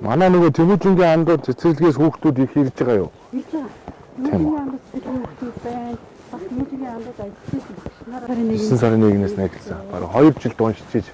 Манай нөгөө Тэмүүжингийн андууд цэцэрлэгээс хүүхдүүд их ирж байгаа юу? Ирж байгаа. Тийм үү. Тэмүүжингийн андууд цэцэрлэгийн хүүхдүүд байна. Бас тэмүүжингийн андууд ажилласан багш нар. Сарын нэг 9 сарын 1-ээс нэгэлсэн. Бараг 2 жил дуншиж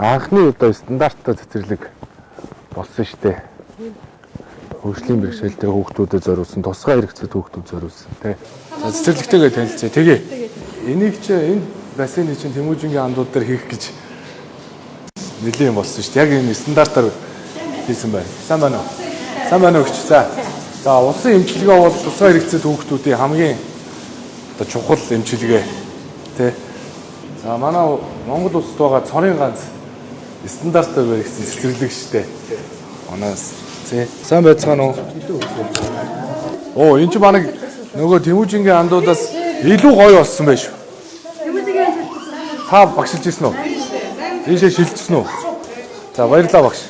анхны удаа стандарттай цэцэрлэг болсон штэ. Хөгжлийн бэрхшээлтэй хүүхдүүдэд зориулсан, тусгай хэрэгцээтэй хүүхдүүдэд зориулсан тий. За цэцэрлэгтэйгээ танилцъя. Тэгээ. Энийг чи энэ бассейн чинь Тэмүүжингийн андууд дээр хийх гэж нэлийн юм болсон шүү дээ. Яг энэ стандартаар хийсэн байна. Сайн байна уу? Сайн байна уу гэж. За. За улсын эмчилгээ бол тусгай хэрэгцээтэй хүүхдүүдийн хамгийн одоо чухал эмчилгээ тий. За манай Монгол улсад байгаа цорын ганц стандартаар баригдсан цэцэрлэг шүү дээ. Манаас тий. Сайн байцгаана уу? Оо энэ чинь манай нөгөө Тэмүүжингийн андуудаас илүү гоё болсон байх шүү. Та багшилж ирсэн үү? Ийшээ шилжсэн үү? За баярлалаа багш.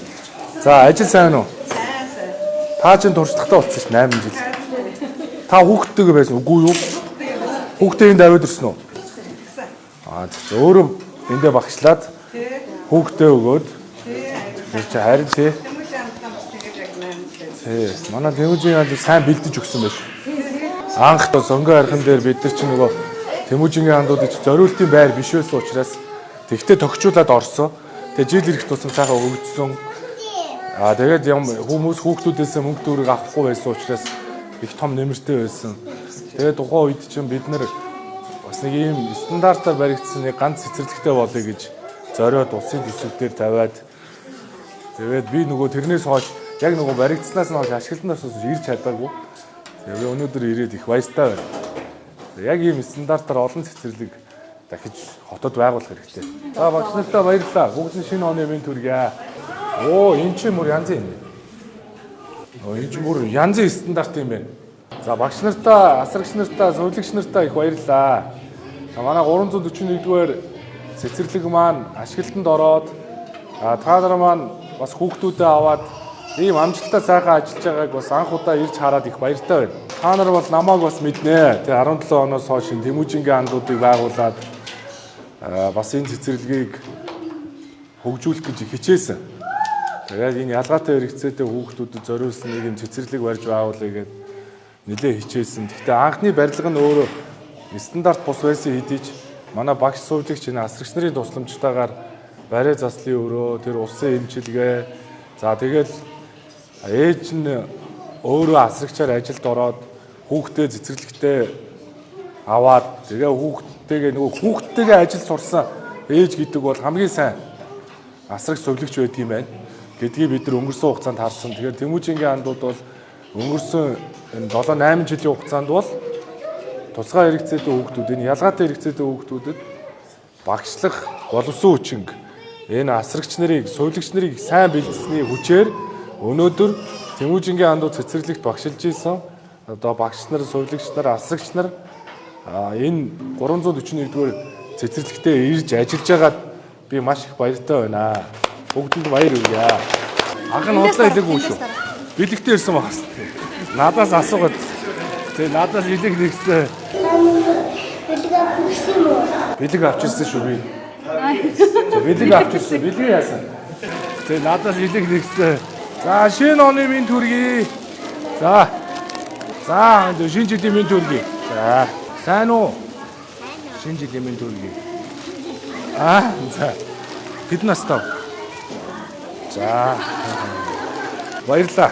За ажил сайн уу? Та чинь туршлагатай болсон шүү 8 жил. Та хүүхдтэйгээ байсан үгүй юу? Хүүхдээ энд аваад ирсэн үү? Аа зөв. Өөрөө эндээ багшлаад хүүхдээ өгөөд тэр чи харин тий. Тий. Манай Тэмүүжин анд сайн бэлдэж өгсөн байх. Анх сонгоо архан дээр бид нар чинь нөгөө Тэмүүжингийн андуудыг чи зориултын байр биш байсан учраас тэгтээ тохижуулаад орсон. Тэгээ жил ирэх тусам сайхан өгдсөн. Аа тэгээд юм хүмүүс хүүхдүүдээс мөнгө төгрөг авахгүй байсан учраас их том нэмэртэй байсан. Тэгээд тухайн үед чинь бид нар бас нэг ийм стандартаар баригдсан нэг ганц цэцэрлэгтэй болъё гэж зориод улсын төсөв дээр тавиад тэгээд би нөгөө тэрнээс хойш яг нөгөө баригдсанаас нь хойш ашигласнаас хойш ирж чадаагүй. Тэгээд би өнөөдөр ирээд их баяртай байна. Яг ийм стандартаар олон цэцэрлэг дахиж хотод байгуулах хэрэгтэй. За багш нартай баярлалаа. Бүгд нь шинэ оны мэнд хүргье. Оо энэ чинь бүр янзын юм. Оо энэ чинь бүр янзын стандарт юм байна. За багш нартаа, асрагч нартаа, сувилагч нартаа их баярлалаа. За манай 341-р цэцэрлэг маань ашиглалтанд ороод а та нар маань бас хүүхдүүдээ аваад ийм амжилттай сайхан ажиллаж байгааг бас анх удаа ирж хараад их баяртай байна. Та нар бол намайг бас мэднэ. Тэгээ 17 оноос хойш энэ Тэмүүжингийн андуудыг байгуулад бас энэ цэцэрлэгийг хөгжүүлэх гэж хичээсэн. Тэгээд энэ ялгаатай хэрэгцээтэй хүүхдүүдэд зориулсан нэг юм цэцэрлэг барьж байгуулъя гэд нэлээ хичээсэн. Гэхдээ анхны барилга нь өөрөө стандарт бус байсан хэдий ч манай багш сувлагч энэ асрагч нарын тусламжтайгаар барай заслын өрөө, тэр улсын эмчилгээ, за тэгэл ээж нь өөрөө асрагчаар ажилд ороод хүүхдээ цэцэрлэгтээ аваад тэгээ хүүхдтэйгээ нөгөө хүүхдтэйгээ ажил сурсан ээж гэдэг бол хамгийн сайн асраг сувилагч байдаг юм байна гэдгийг бид нар өнгөрсөн хугацаанд харсан. Тэгэхээр Тэмүүжингийн андууд бол өнгөрсөн энэ 7 8 жилийн хугацаанд бол тусгай хэрэгцээтэй хүүхдүүд энэ ялгаатай хэрэгцээтэй хүүхдүүдэд багшлах боловсон хүчинг энэ асрагч нарыг сувилагч нарыг сайн бэлдсэний хүчээр өнөөдөр Тэмүүжингийн андууд цэцэрлэгт багшилж исэн одоо багш нар, сувилагч нар, асрагч нар энэ 341-р цэцэрлэгтээ ирж ажиллаж байгаад би маш их баяртай байна. Бүгдэнд баяр хүргье. Анх нь худлаа хэлээгүй шүү. Бэлэгтэй ирсэн багс. Надаас асуугаад. Тэ надаас илэг нэгсэн. Бэлэг авчихсан юм уу? Бэлэг авчирсан шүү би. За бэлэг авчирсан. Бэлэг яасан? Тэ надаас илэг нэгсэн. За шинэ оны минь төргий. За. За шинэ жилийн минь төргий. За. Сайн уу? Шинэ жилийн минь төргий. Аа за. Хэдэн настай вэ? За. Баярлалаа.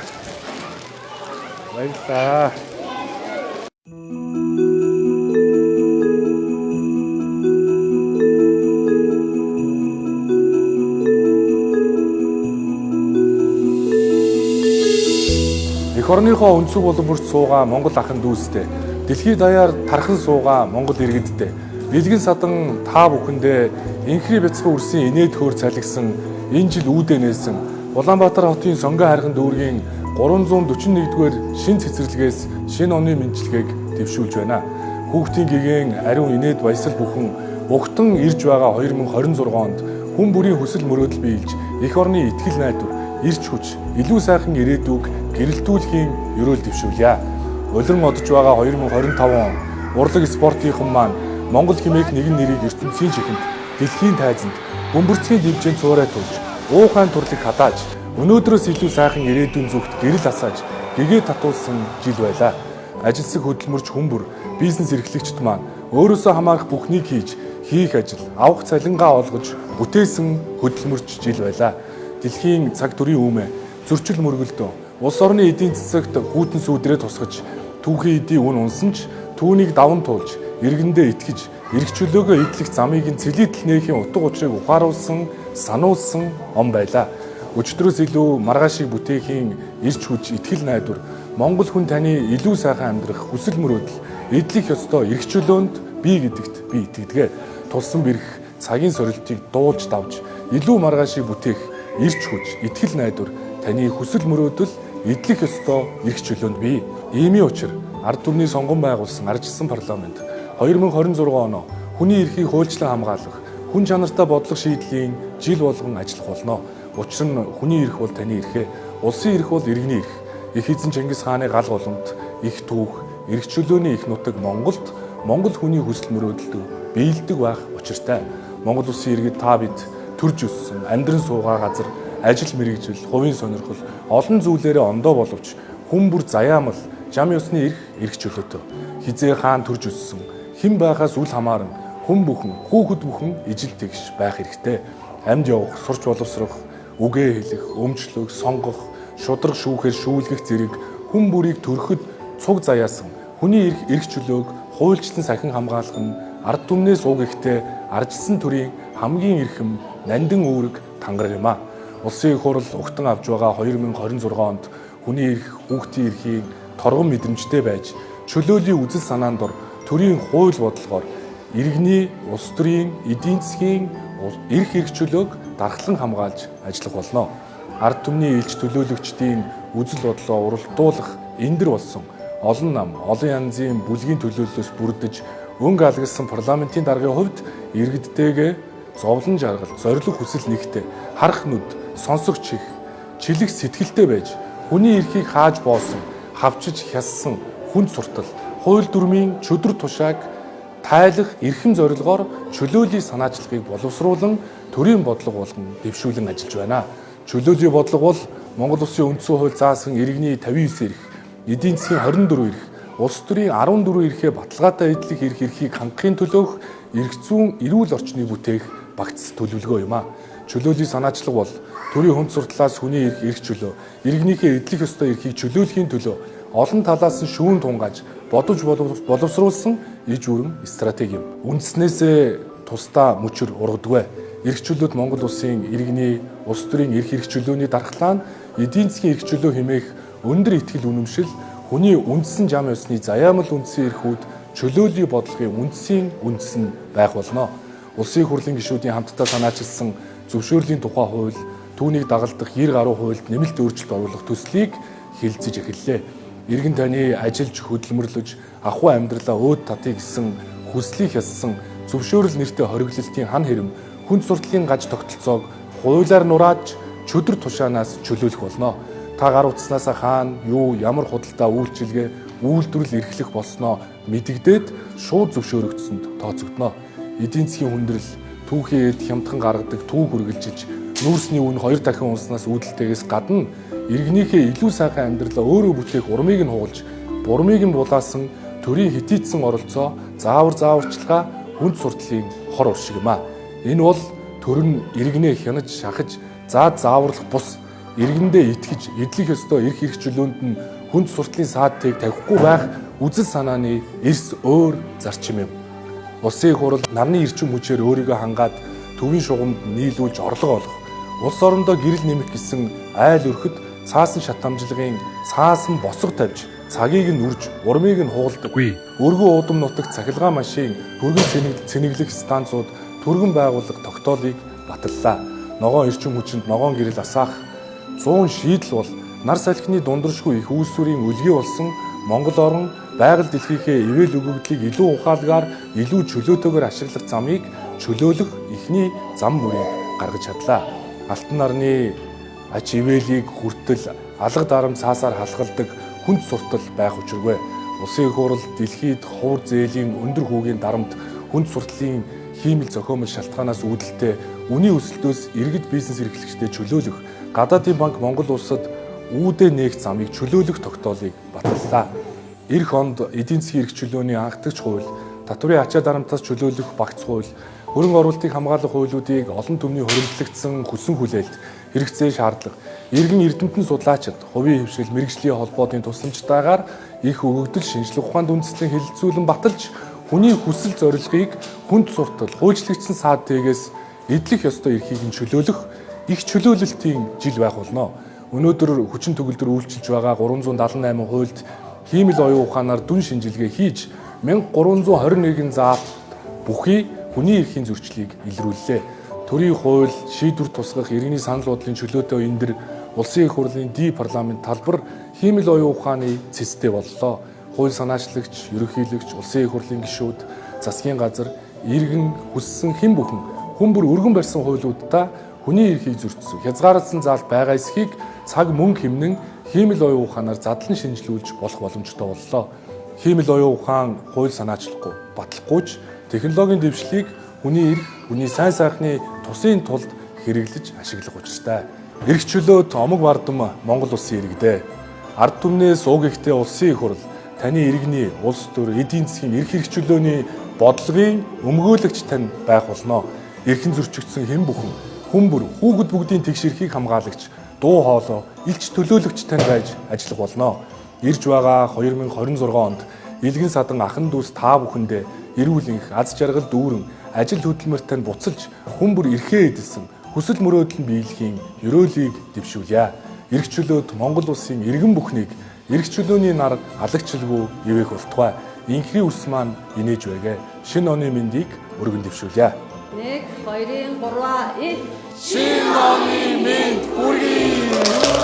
Баярлалаа. Эх орныхоо өнцөг болон бүрт суугаа Монгол ахын дүүстэй. Дэлхийд даяар тархан суугаа Монгол иргэдтэй. Бэлгэн садан та бүхэндээ инхри бяцхан үрсийн инээд хөөр цалгисан энэ жил үүдээ нээсэн Улаанбаатар хотын Сонгон хайрхан дүүргийн 341-р шин цэцэрлэгээс шинэ оны мэндчилгээг дэвшүүлж байна. Хүүхдийн гэгээн ариун инээд баясгал бүхэн угтан ирж байгаа 2026 онд хүн бүрийн хүсэл мөрөөдөл биелж эх орны итгэл найдвар, ирч хүч, илүү сайхан ирээдүг гэрэлтүүлэхийн ерөөл дэвшүүлье. Улиран одож байгаа 2025 он урлаг спортынхан маань Монгол хэмээх нэгэн нэрийг ертөнцийн чихэнд, дэлхийн тайзанд, бөмбөрцгийн дивжээнд цуурай тулж, уухайн турлыг хадааж, Өнөөдрөөс илүү сайхан ирээдүйн зүгт гэрэл асааж, гэгээ татуулсан жил байлаа. Ажилсаг хөдөлмөрч хүн бүр, бизнес эрхлэгчд маань өөрөөсөө хамаарах бүхнийг хийж, хийх ажил, авах цалингаа олгож бүтээсэн хөдөлмөрч жил байлаа. Дэлхийн цаг төрийн үүмэ, зөрчил мөргөлдөө, улс орны эдийн засагт хүйтэн сүүдрээ тусгаж, түүхийн эдийн үн унсан ч түүнийг даван туулж, иргэндээ итгэж, эрх чөлөөгөө эдлэх замыг нь цэлийтэл нээхийн утга учирыг ухааруулсан, сануулсан он байлаа. Өчигдрөөс илүү маргаашийг бүтээхийн эрч хүч, итгэл найдвар, Монгол хүн таны илүү сайхан амьдрах хүсэл мөрөөдөл, эдлэх ёстой эрх чөлөөнд бий гэдэгт би итгэдэг. Тулсан бэрх цагийн сорилтыг дуулж давж, илүү маргаашийг бүтээх эрч хүч, итгэл найдвар, таны хүсэл мөрөөдөл, эдлэх ёстой эрх чөлөөнд бий. Иймийн учир ард түмний сонгон байгуулсан ардчилсан парламент 2026 оноо хүний эрхийг хуульчлан хамгаалах, хүн чанартай бодлого шийдлийн жил болгон ажиллах болно. Учир нь хүний эрх бол таны эрхээ, улсын эрх бол иргэний эрх. Их эзэн Чингис хааны гал голомт, их түүх, эрх чөлөөний их нутаг Монголд Монгол хүний хүсэл мөрөөдөлд биелдэг байх учиртай. Монгол улсын иргэд та бид төрж өссөн, амьдран суугаа газар, ажил мэргэжил, хувийн сонирхол, олон зүйлээрээ ондоо боловч хүн бүр заяамал, жам ёсны эрх, эрх чөлөөтэй. Хизээ хаан төрж өссөн, хэн байхаас үл хамааран хүн бүхэн, хүүхэд бүхэн ижил тэгш байх хэрэгтэй. Амьд явах, сурч боловсрох, үгээ хэлэх, өмчлөх, сонгох, шударга шүүхээр шүүлгэх зэрэг хүн бүрийг төрөхөд цуг заяасан хүний эрх, эрх чөлөөг хуульчлан сахин хамгаалах нь ард түмнээс уг ихтэй ардчилсан төрийн хамгийн эрхэм нандин үүрэг тангараг юм а. Улсын их хурл угтан авч байгаа 2026 онд хүний эрх, хүүхдийн эрхийг торгон мэдрэмжтэй байж чөлөөлийн үзэл санаан дор төрийн хууль бодлогоор иргэний, улс төрийн, эдийн засгийн эрх эрх чөлөөг дархлан хамгаалж ажиллах болно. Ард түмний элч төлөөлөгчдийн үзэл бодлоо уралдуулах эндэр болсон олон нам, олон янзын бүлгийн төлөөллөөс бүрдэж өнгө алгасан парламентын даргын хувьд иргэдтэйгээ зовлон жаргал, зорилго хүсэл нэгтэй, харах нүд, сонсох чих, чилэх сэтгэлтэй байж хүний эрхийг хааж боосон, хавчиж хяссан хүнд суртал, хууль дүрмийн чөдөр тушааг тайлах эрхэм зорилгоор чөлөөлийн санаачлагыг боловсруулан төрийн бодлого болгон дэвшүүлэн ажиллаж байна. Чөлөөлийн бодлого бол Монгол Улсын үндсэн хууль заасан иргэний 59 эрх, эдийн засгийн 24 эрх, улс төрийн 14 эрхээ баталгаатай эдлэх эрх эрхийг хангахын төлөөх эрх зүйн эрүүл орчныг бүтээх багц төлөвлөгөө юм а. Чөлөөлийн санаачлаг бол төрийн хүнд суртлаас хүний эрх, эрх чөлөө, иргэнийхээ эдлэх ёстой эрхийг чөлөөлөхийн төлөө олон талаас нь шүүн тунгааж бодож боловсруулсан иж бүрэн стратеги юм. Үндснээсээ тусдаа мөчөр ургадаггүй. Эрх чөлөөт Монгол улсын иргэний, улс төрийн эрх эрх чөлөөний дархлаа нь эдийн засгийн эрх чөлөө хэмээх өндөр итгэл үнэмшил хүний үндсэн жам ёсны заяамал үндсэн эрхүүд чөлөөлийн бодлогын үндсийн үндэс нь байх болно. Улсын их хурлын гишүүдийн хамтдаа санаачилсан зөвшөөрлийн тухай хууль, түүнийг дагалдах 90 гаруй хуульд нэмэлт өөрчлөлт оруулах төслийг хэлэлцэж эхэллээ. Иргэн таны ажиллаж хөдөлмөрлөж ахуй амьдралаа өөд татъя гэсэн хүслийг хяссан зөвшөөрөл нэртэй хориглолтын хан хэрэм хүнд суртлын гаж тогтолцоог хуулиар нурааж чөдөр тушаанаас чөлөөлөх болно. Та гар утаснаасаа хаана, юу, ямар худалдаа үйлчилгээ, үйлдвэрлэл эрхлэх болсноо мэдэгдээд шууд зөвшөөрөгдсөнд тооцогдоно. Эдийн засгийн хүндрэл, түүхийн эд хямдхан гаргадаг түүх үргэлжилж нүүрсний үн 2 дахин унснаас үүдэлтэйгээс гадна иргэнийхээ илүү сайхан амьдралаа өөрөө бүтээх урмыг нь хугалж, бурмыг нь булаасан төрийн хэтийцсэн оролцоо, заавар зааварчилгаа хүнд суртлын хор уршиг юм а. Энэ бол төр нь иргэнээ хянаж шахаж, заад зааварлах бус иргэндээ итгэж, эдлэх ёстой эрх эрх чөлөөнд нь хүнд суртлын саадтыг тавихгүй байх үзэл санааны эрс өөр зарчим юм. Улсын их хурл нарны эрчим хүчээр өөрийгөө хангаад төвийн шугамд нийлүүлж орлого олох, улс орондоо гэрэл нэмэх гэсэн айл өрхөд цаасан шат амжилгын цаасан босго тавьж цагийг нь үрж, урмыг нь хугалдаггүй. Өргөн уудам нутагт цахилгаан машин, түргэн цэнэглэх станцууд, түргэн байгууллага тогтоолыг баталлаа. Ногоон эрчим хүчинд ногоон гэрэл асаах 100 шийдэл бол нар салхины дундэршгүй их үүсвэрийн өлгий болсон Монгол орн байгаль дэлхийнхээ ивэл өгөгдлийг илүү ухаалгаар, илүү чөлөөтэйгээр ашиглах замыг чөлөөлөх эхний зам мөрийг гаргаж чадлаа. Алтан нарны ач ивэлийг хүртэл алга дарам цаасаар халахалдаг хүнд суртал байх учиргүй. Улсын их хурл дэлхийд ховор зээлийн өндөр хүүгийн дарамт хүнд суртлын хиймэл зохиомл шалтгаанаас үүдэлтэй үнийн өсөлтөөс иргэд бизнес эрхлэгчдэд чөлөөлөх Гадаадын банк Монгол улсад үүдээ нээх замыг чөлөөлөх тогтоолыг баталлаа. Ирэх онд эдийн засгийн эрх чөлөөний анхдагч хууль, татврын ачаа дарамтаас чөлөөлөх багц хууль, хөрөнгө оруулалтыг хамгаалах хуулиудыг олон түмний хуримтлагдсан хүссэн хүлээлт, хэрэгцээ шаардлага, иргэн эрдэмтэн судлаачид, хувийн хэвшил, мэргэжлийн холбоотын тусламжтайгаар их өгөгдөл шинжлэх ухаанд үндэслэн хэлэлцүүлэн баталж хүний хүсэл зорилгыг хүнд суртал, хуульчлагдсан саад тэгээс эдлэх ёстой эрхийг нь чөлөөлөх их чөлөөлөлтийн жил байх болно. Өнөөдөр хүчин төгөлдөр үйлчилж байгаа 378 хуульд хиймэл оюун ухаанаар дүн шинжилгээ хийж 1321 заалт бүхий хүний эрхийн зөрчлийг илрүүллээ. Төрийн хууль, шийдвэр тусгах, иргэний санал бодлын чөлөөтэй эндэр, улсын их хурлын ди парламент талбар хиймэл оюун ухааны цэцтэй боллоо. Хууль санаачлагч, ерөнхийлөгч, улсын их хурлын гишүүд, засгийн газар, иргэн хүссэн хэн бүхэн хүн бүр өргөн барьсан хуулиудаа хүний эрхийг зөрчсөн, хязгаарласан заалт байгаа эсхийг цаг мөнгө хэмнэн хиймэл оюун ухаанаар задлан шинжилүүлж болох боломжтой боллоо. Хиймэл оюун ухаан хууль санаачлахгүй, батлахгүй ч технологийн дэвшлийг хүний эрх, хүний сайн сайхны тусын тулд хэрэглэж ашиглах учиртай. Эрх чөлөөт омог бардам Монгол улсын иргэдээ. Ард түмнээс уг ихтэй улсын их хурл таны иргэний улс төр эдийн засгийн эрх чөлөөний бодлогын өмгөөлөгч тань байх болно. Эрхэн зөрчигдсөн хэн бүхэн хүн бүр хүүхэд бүгдийн тэгш эрхийг хамгаалагч дуу хоолой элч төлөөлөгч тань байж ажиллах болно. Ирж байгаа 2026 онд Илгэн садан ахан дүүс та бүхэндээ эрүүл энх аз жаргал дүүрэн ажил хөдөлмөрт тань буцалж хүн бүр эрхээ эдэлсэн хүсэл мөрөөдөл нь биелэхийн ерөөлийг дэвшүүлье. Эрх чөлөөт Монгол улсын иргэн бүхнийг эрх чөлөөний нар алагчлгүй ивэх болтугай. Инхри үс маань инээж байгээ. Шинэ оны мэндийг өргөн дэвшүүлье. 1 2 3 Шинэ оны мэнд хүргэе.